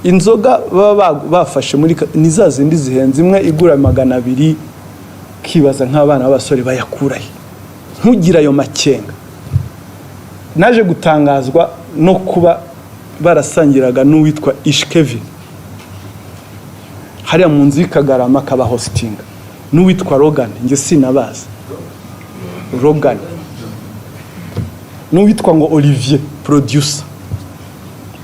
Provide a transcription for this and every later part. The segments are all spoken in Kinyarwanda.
Inzoga baba bafashe muri ni za zindi zihenze, imwe igura 200, ukibaza nk'abana b'abasore bayakurahe? Ntugire ayo makenga. Naje gutangazwa no kuba barasangiraga n'uwitwa Ish Kevin hariya mu nzu y'Ikagarama, akaba hostinga n'uwitwa Rogan, njye sinabazi Rogan, n'uwitwa ngo Olivier producer,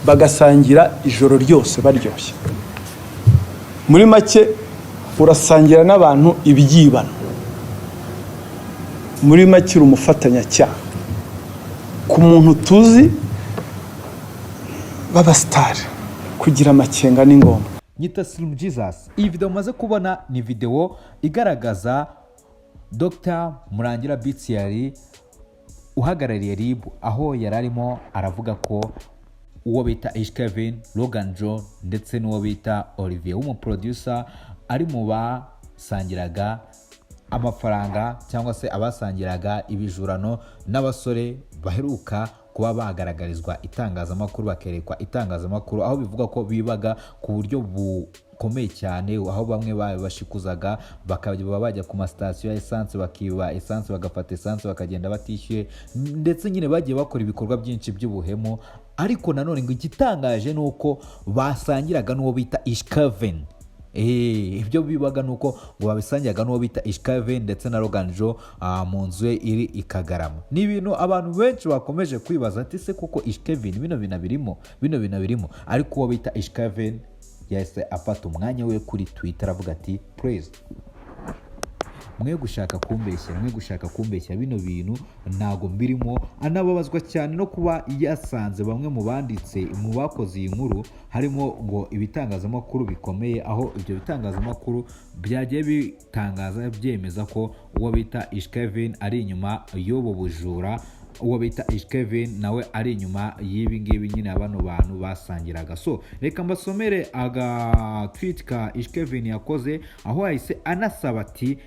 bagasangira ijoro ryose baryoshye. Muri make, urasangira n'abantu ibyibano. Muri make, uri umufatanyacyaha ku muntu tuzi b'abasitari. Kugira amakenga ni ngombwa. Nyita Slim Jesus. Iyi video mumaze kubona ni video igaragaza Dr Murangira Bitsiyari uhagarariye RIB, aho yari arimo aravuga ko uwo bita Ish Kevin, Logan Joe ndetse n'uwo bita Olivier w'umuproducer ari mu basangiraga amafaranga cyangwa se abasangiraga ibijurano n'abasore baheruka kuba bagaragarizwa itangazamakuru, bakerekwa itangazamakuru, aho bivuga ko bibaga ku buryo bukomeye cyane, aho bamwe bashikuzaga, bakaba bajya ku masitasiyo ya esanse bakiba esanse, bagafata esanse bakagenda batishyuye, ndetse nyine bagiye bakora ibikorwa byinshi by'ubuhemu. Ariko nanone ngo igitangaje ni uko basangiraga n'uwo bita Ish Kevin. Ibyo bibaga ni uko ngo babisangiraga n'uwo bita Ish Kevin ndetse na Logan Joe mu nzu ye iri i Kagarama. Ni ibintu abantu benshi bakomeje kwibaza ati: "Se koko Ish Kevin bino bintu birimo, bino bintu birimo?" Ariko uwo bita Ish Kevin yahise afata umwanya we kuri Twitter aravuga ati: "Please, mwe gushaka kumbeshyera, mwe gushaka kumbeshya, bino bintu ntago mbirimo." Anababazwa cyane no kuba yasanze bamwe mu banditse, mu bakoze iyi nkuru, harimo ngo ibitangazamakuru bikomeye, aho ibyo bitangazamakuru byagiye bitangaza byemeza ko uwo bita Ish Kevin ari inyuma y'ubu bujura, uwo bita Ish Kevin nawe ari inyuma y'ibi ngibi nyine bano bantu basangiraga. So reka mbasomere aga tweet ka Ish Kevin yakoze, aho yahise anasaba ati: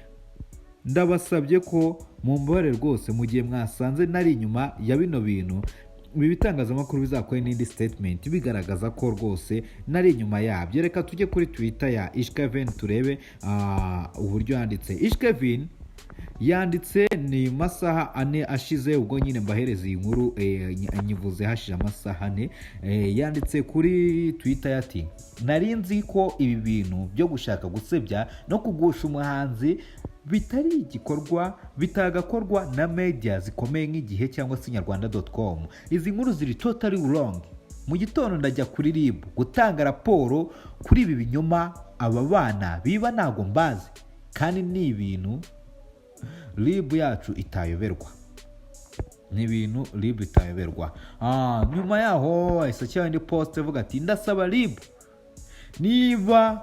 "Ndabasabye ko mumbabarire rwose mu gihe mwasanze nari inyuma ya bino bintu, ibi bitangazamakuru bizakore n'indi statement bigaragaza ko rwose nari inyuma yabyo." Reka tujye kuri Twitter ya Ish Kevin turebe uburyo yanditse. Ish Kevin yanditse ni masaha 4 ashize, ubwo nyine mbahereza iyi nkuru nyivuze hashije amasaha 4. Yanditse kuri Twitter ati: "Nari nzi ko ibi bintu byo gushaka gusebya no kugusha umuhanzi bitari igikorwa bitagakorwa na media zikomeye nk'Igihe cyangwa se inyarwanda.com. Izi nkuru ziri totally wrong. Mu gitondo ndajya kuri RIB gutanga raporo kuri ibi binyoma. Aba bana biba ntago mbazi, kandi ni ibintu RIB yacu itayoberwa, ni ibintu RIB itayoberwa." Nyuma yaho ahise ashyiraho indi post ivuga ati: "Ndasaba RIB niba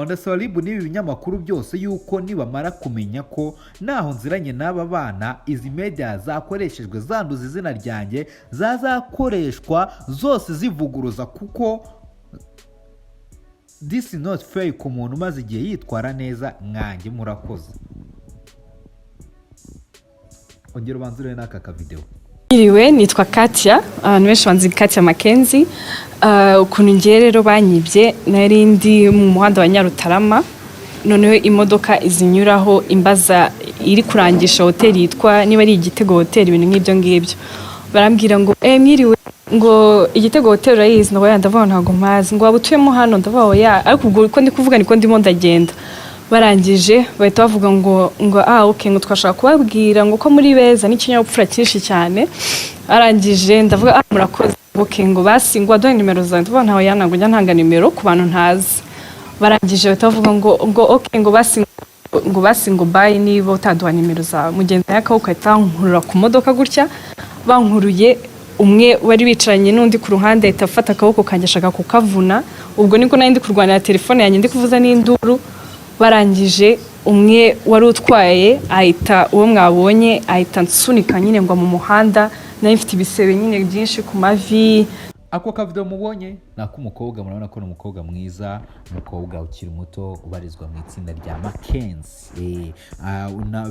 ndasaba RIB n'ibi binyamakuru byose yuko nibamara kumenya ko naho nziranye n'aba bana, izi media zakoreshejwe zanduza izina ryanjye zazakoreshwa zose zivuguruza, kuko this is not fair ku muntu umaze igihe yitwara neza nkanjye. Murakoze." Ongera ubanze urebe n'aka kavidewo. Mwiriwe, nitwa Katia, abantu benshi banzi Katia Mackenzie. Ukuntu ngiye rero banyibye, nari ndi mu muhanda wa Nyarutarama, noneho imodoka izinyuraho imbaza iri kurangisha hoteli yitwa niba ari Igitego Hoteli, ibintu nk'ibyo ngibyo. Barambwira ngo: "Mwiriwe," ngo: "Igitego Hoteli urayizi?" Ngo: "Oya." Ndavuga: "Ntabwo mpazi." Ngo: "Waba utuyemo hano?" Ndavuga: "Oya." Ariko ubwo uko ndi kuvuga niko ndimo ndagenda. Barangije bahita bavuga ngo: "Ah, okay," ngo: "Twashaka kubabwira ngo ko muri beza n'ikinyabupfura cyinshi cyane." Arangije ndavuga: "Ah, murakoze, okay." Ngo: "Basi," ngo: "waduhaye nimero zawe?" Ndavuga: "Ntawe yantabwo njya ntanga nimero ku bantu ntazi." Barangije bahita bavuga ngo: "Okay," ngo: "Basi," ngo: "basi," ngo: "bye, niba utaduha nimero zawe." Mugenzi y'akaboko ahita bankurura ku modoka gutya. Bankuruye, umwe wari wicaranye n'undi ku ruhande ahita afata akaboko kanjye ashaka kukavuna. Ubwo niko nari ndi kurwanira telefone yanjye, ndi kuvuza n'induru. Barangije umwe wari utwaye ahita, uwo mwabonye, ahita nsunika nyine ngo mu muhanda. Nari mfite ibisebe nyine byinshi ku mavi. Ako kavido mubonye ni ak'umukobwa. Murabona ko ni umukobwa mwiza, umukobwa ukiri muto ubarizwa mu itsinda rya Mackenzie.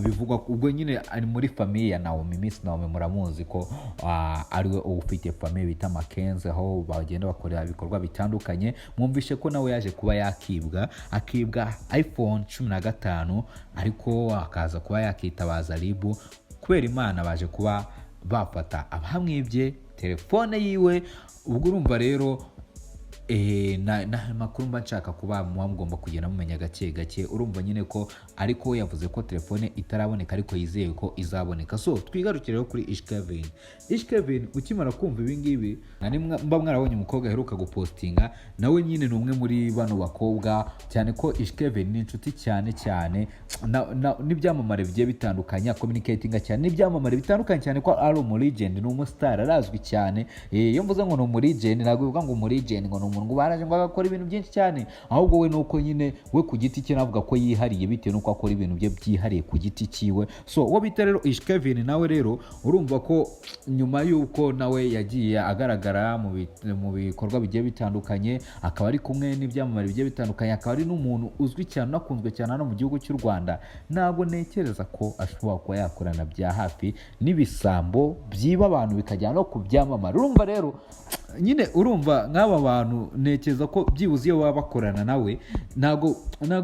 Bivugwa ubwo nyine ari muri famille ya Naomi. Miss Naomi muramuzi ko ariwe ufite famille bita Mackenzie, aho bagenda bakorera ibikorwa bitandukanye. Mwumvishe ko nawe yaje kuba yakibwa, akibwa iPhone 15, ariko akaza kuba yakitabaza RIB. Kubera Imana baje kuba bafata abamwibye telefone yiwe. Ubwo urumva rero na makuru mba nshaka kuba muba mugomba kugenda mumenya gake gake. Urumva nyine ko ariko we yavuze ko telefone itaraboneka, ariko yizeye ko izaboneka. So twigarukire rero kuri Ish Kevin. Ish Kevin ukimara kumva ibi ngibi, mba mwarabonye umukobwa aheruka gupostinga, nawe nyine ni umwe muri bano bakobwa, cyane ko Ish Kevin ni inshuti cyane cyane n'ibyamamare bigiye bitandukanye, communicating cyane n'ibyamamare bitandukanye, cyane ko ari umu legend, ni umustar, arazwi cyane. Iyo mvuze ngo ni umu legend, ntabwo bivuga ngo umu legend ngo ni umuntu ngo baraje ngo agakora ibintu byinshi cyane, ahubwo we nuko nyine we ku giti cye navuga ko yihariye bitewe n'uko akora ibintu bye byihariye ku giti cyiwe. So uwo bita rero Ish Kevin nawe rero urumva ko nyuma y'uko nawe yagiye agaragara mu bikorwa bigiye bitandukanye, akaba ari kumwe n'ibyamamare bigiye bitandukanye, akaba ari n'umuntu uzwi cyane, unakunzwe cyane hano mu gihugu cy'u Rwanda, ntabwo ntekereza ko ashobora kuba yakorana bya hafi n'ibisambo byiba abantu bikajyana no ku byamamare. Urumva rero nyine, urumva nk'aba bantu ntekereza ko byibuze iyo baba bakorana nawe, ntabwo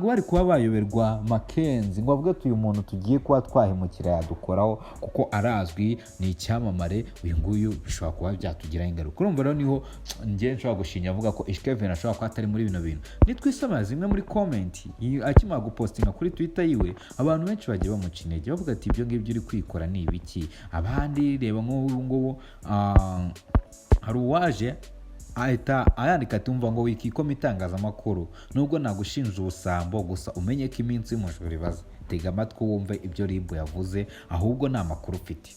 bari kuba bayoberwa Mackenzie ngo bavuge ati uyu muntu tugiye kuba twahemukira yadukoraho, kuko arazwi, ni icyamamare, uyu nguyu bishobora kuba byatugiraho ingaruka. Urumva rero niho njye nshobora gushinya avuga ko Ish Kevin ashobora kuba atari muri bino bintu. Nitwisomera zimwe muri comment akimara gupostinga kuri Twitter yiwe, abantu benshi bagiye bamuca intege bavuga ati ibyo ngibyo uri kwikora ni ibiki? Abandi reba nk'ubu ngubu, hari uwaje ahita ayandika ati umva ngo wikikoma itangazamakuru, nubwo nagushinja ubusambo, gusa umenye ko iminsi y'umujura ibaze. Tega amatwi wumve ibyo RIB yavuze, ahubwo ni amakuru ufite.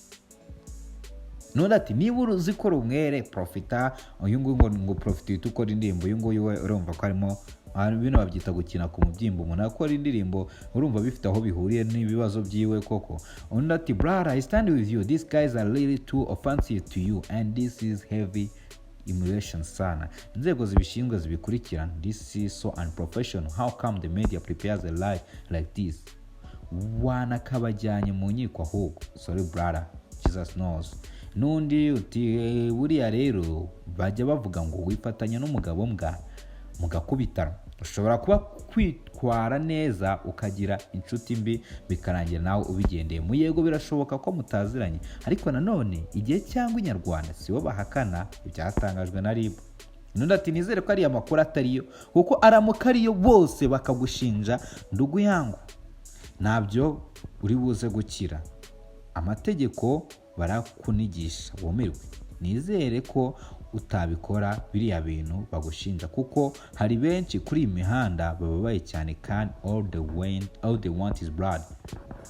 None ati niba uzi ko umwere profita uyu nguyu ngo profita uhita ukora indirimbo. Uyu nguyu we urumva ko harimo bino babyita gukina ku mubyimba, umuntu akora indirimbo, urumva bifite aho bihuriye n'ibibazo byiwe koko? Undi ati brother, I stand with you, these guys are really too offensive to you and this is heavy emulation sana. Inzego zibishinzwe zibikurikirana. This is so unprofessional. How come the media prepares a lie like this? Wanakabajyanye mu nkiko ahubwo. Sorry brother, Jesus knows. N'undi uti buriya rero bajya bavuga ngo wifatanya n'umugabo mbwa mugakubitana. Ushobora kuba kwitwara neza ukagira inshuti mbi, bikarangira nawe ubigendeye mu. Yego, birashoboka ko mutaziranye, ariko nanone Igihe cyangwa Inyarwanda sibo bahakana ibyatangajwe na RIB. N'undi ati nizere ko ariya makuru atariyo, kuko aramuka ariyo bose bakagushinja, ndugu yangu, ntabyo uri buze gukira, amategeko barakunigisha wumirwe. Nizere ko utabikora biriya bintu bagushinja, kuko hari benshi kuri iyi mihanda bababaye cyane kandi all they want is blood.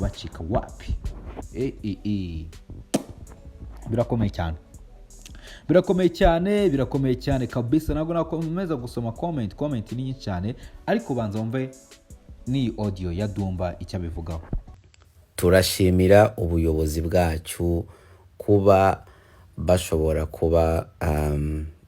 Bacika wapi? E, e, e. Birakomeye cyane, birakomeye cyane, birakomeye cyane kabisa. Ntabwo nakomeza gusoma comment, comment ni nyinshi cyane, ariko banza wumve n'iyi audio ya Dumba icyo abivugaho. Turashimira ubuyobozi bwacu kuba bashobora kuba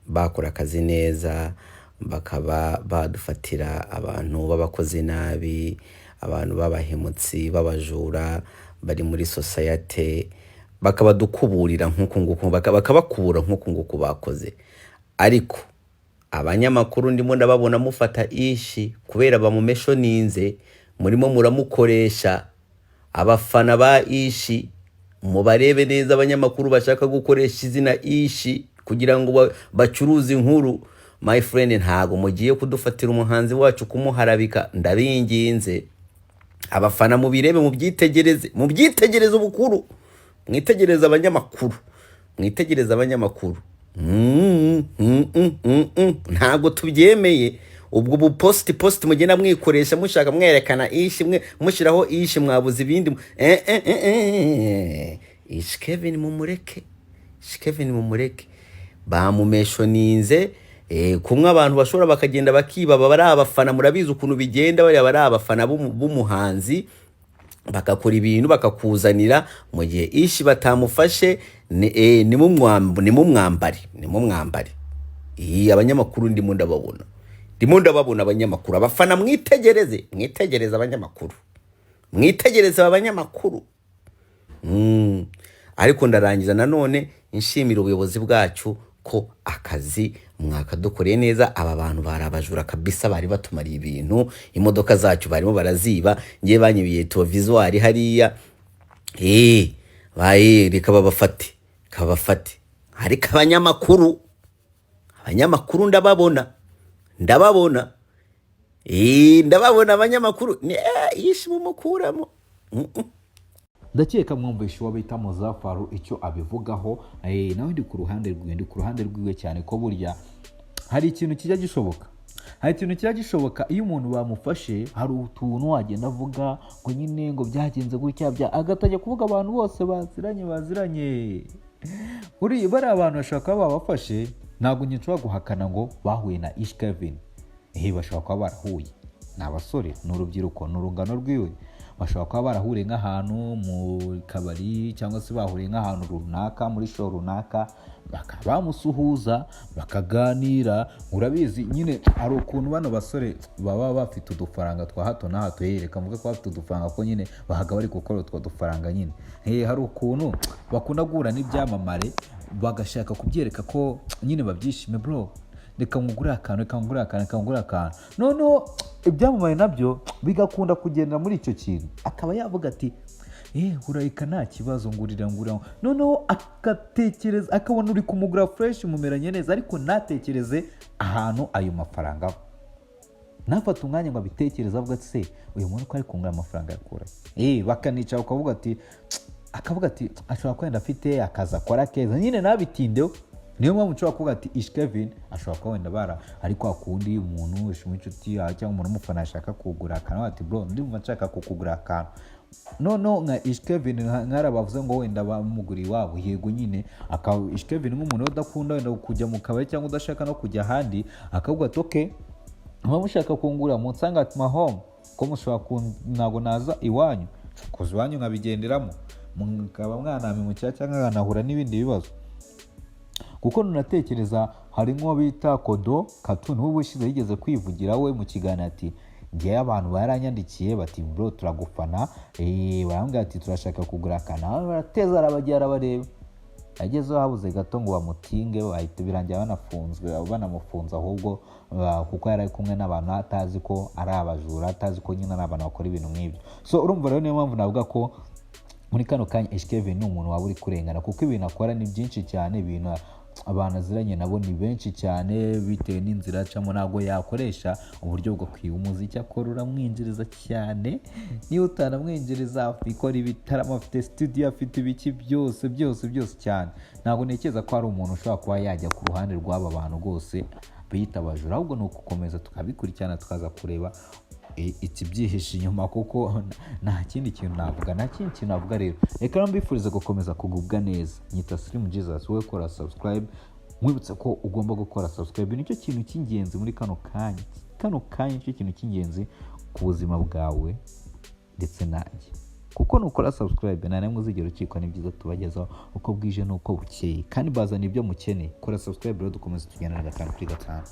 bakora akazi neza, bakaba badufatira abantu b'abakozi nabi, abantu b'abahemutsi, b'abajura bari muri society, bakabadukuburira nk'uku nguku, bakabakubura nk'uku nguku bakoze. Ariko abanyamakuru ndimo ndababona mufata Ishi kubera bamumeshoninze, murimo muramukoresha. Abafana ba Ishi mubarebe neza, abanyamakuru bashaka gukoresha izina Ishi kugira ngo bacuruze inkuru, my friend, ntago mugiye kudufatira umuhanzi wacu kumuharabika. Ndabinginze abafana, mubirebe, mubyitegereze, mubyitegereze ubukuru, mwitegereze abanyamakuru, mwitegereze abanyamakuru. Ntabwo tubyemeye. Ubwo bu post post mugenda mwikoresha mushaka mwerekana Ishi, mwe mushyiraho Ishi, mwabuze ibindi. Ishi Kevin mumureke, Ishi Kevin mumureke, bamumeshoninze. Kumwe abantu bashobora bakagenda bakiba, baba ari abafana, murabizi ukuntu bigenda, bariya bari abafana b'umuhanzi, bagakora ibintu bakakuzanira. Mu gihe Ishi batamufashe, nimumwambare, nimumwambare. Iyi abanyamakuru ndimo ndababona, ndimo ndababona abanyamakuru. Abafana mwitegereze, mwitegereze abanyamakuru, mwitegereze aba banyamakuru. Ariko ndarangiza nanone nshimira ubuyobozi bwacu ko akazi mwakadukoreye neza. Aba bantu bari abajura kabisa, bari batumariye ibintu, imodoka zacu barimo baraziba. Ngiye banyibiye tovizuwari hariya. Baye reka babafate, reka babafate. Ariko abanyamakuru, abanyamakuru ndababona, ndababona. Ndababona abanyamakuru ni ishi mumukuramo. Ndakeka mwumvishe uwo bita Muzafaru icyo abivugaho. Nawe ndi ku ruhande rwiwe, ndi ku ruhande rwiwe cyane, ko burya hari ikintu kijya gishoboka, hari ikintu kijya gishoboka iyo umuntu bamufashe, hari utuntu wagenda avuga ngo nyine ngo byagenze gutya, bya agatajya kuvuga abantu bose baziranye, baziranye. Uri bariya abantu bashobora kuba babafashe, ntabwo njye nshobora guhakana ngo bahuye na Ish Kevin. Bashobora kuba barahuye, ni abasore, ni urubyiruko, ni urungano rwiwe, bashobora kuba barahuriye nk'ahantu mu kabari cyangwa se bahuriye nk'ahantu runaka muri show runaka, bakaba bamusuhuza, bakaganira. Urabizi nyine hari ukuntu bano basore baba bafite udufaranga twa hato na hato. Reka mvuge ko bafite udufaranga, ko nyine bahaga bari gukora utwo dufaranga nyine. Hari ukuntu bakunda guhura n'ibyamamare bagashaka kubyereka ko nyine babyishime: "Bro, reka nkugure akantu, reka nkugure akantu, reka nkugure akantu." Noneho ibyamamare nabyo bigakunda kugendera muri icyo kintu, akaba yavuga ati: "Urayika, nta kibazo, ngurira, ngurira." Noneho agatekereza, akabona uri kumugura fresh, mumeranye neza, ariko ntatekereze ahantu ayo mafaranga ava, ntafate umwanya ngo abitekereze, avuga ati: "Se uyu muntu ko ari kungura, amafaranga yakura?" Bakanicara ukavuga ati, akavuga ati ashobora kuba wenda afite akazi akora keza nyine, ntabitindeho. Niyo mpamvu nshobora kuvuga ati Ish Kevin ashobora kuba wenda bara ari kwa kundi umuntu inshuti yawe cyangwa umuntu umufana ashaka kugura akantu, ati: "Bro, ndumva nshaka kukugura akantu." Noneho nka Ish Kevin nk'ara bavuze ngo wenda bamuguriye iwabo, yego nyine akaba Ish Kevin nk'umuntu udakunda wenda kujya mu kabari cyangwa udashaka no kujya ahandi, akavuga ati: "Okay, muba mushaka kungura, munsanga at my home, ko mushobora ntabwo naza iwanyu, kuza iwanyu nkabigenderamo, mukaba mwanamimukira cyangwa nkanahura n'ibindi bibazo." Kuko nunatekereza hari nk'uwo bita Kodo Katuni we ubushize yigeze kwivugira we mu kiganiro ati: "Ngewe abantu baranyandikiye bati: 'Bro, turagufana.' Barambwira ati: 'Turashaka kugura akantu.' Barateza, arabagiye, arabareba, agezeho habuze gato ngo bamutinge, bahita birangira banafunzwe, banamufunze ahubwo, kuko yari ari kumwe n'abantu atazi ko ari abajura, atazi ko nyine ari abantu bakora ibintu nk'ibyo." So urumva rero niyo mpamvu navuga ko muri kano kanya Ish Kevin ni umuntu waba uri kurengana, kuko ibintu akora ni byinshi cyane, ibintu abantu aziranye nabo ni benshi cyane, bitewe n'inzira acamo. Ntabwo yakoresha uburyo bwo kwiba. Umuziki akora uramwinjiriza cyane, niba utanamwinjiriza ikora ibitaramo, afite studio, afite ibiki byose byose byose cyane. Ntabwo ntekereza ko hari umuntu ushobora kuba yajya ku ruhande rw'aba bantu rwose biyita abajura, ahubwo ni ugukomeza tukabikurikirana, tukaza kureba ikibyihishe inyuma, kuko nta kindi kintu navuga, nta kindi kintu navuga. Rero reka mbifurize gukomeza kugubwa neza. Nyita Slim Jesus, wowe kora subscribe. Nkwibutsa ko ugomba gukora subscribe, nicyo kintu cy'ingenzi muri kano kanya, kano kanya nicyo kintu cy'ingenzi ku buzima bwawe ndetse nanjye, kuko nukora subscribe nta n'imwe uzigera ucikwa n'ibyiza tubagezaho uko bwije n'uko bukeye, kandi bazana ibyo mukeneye. Kora subscribe rero, dukomeze tugendana gatanu kuri gatanu.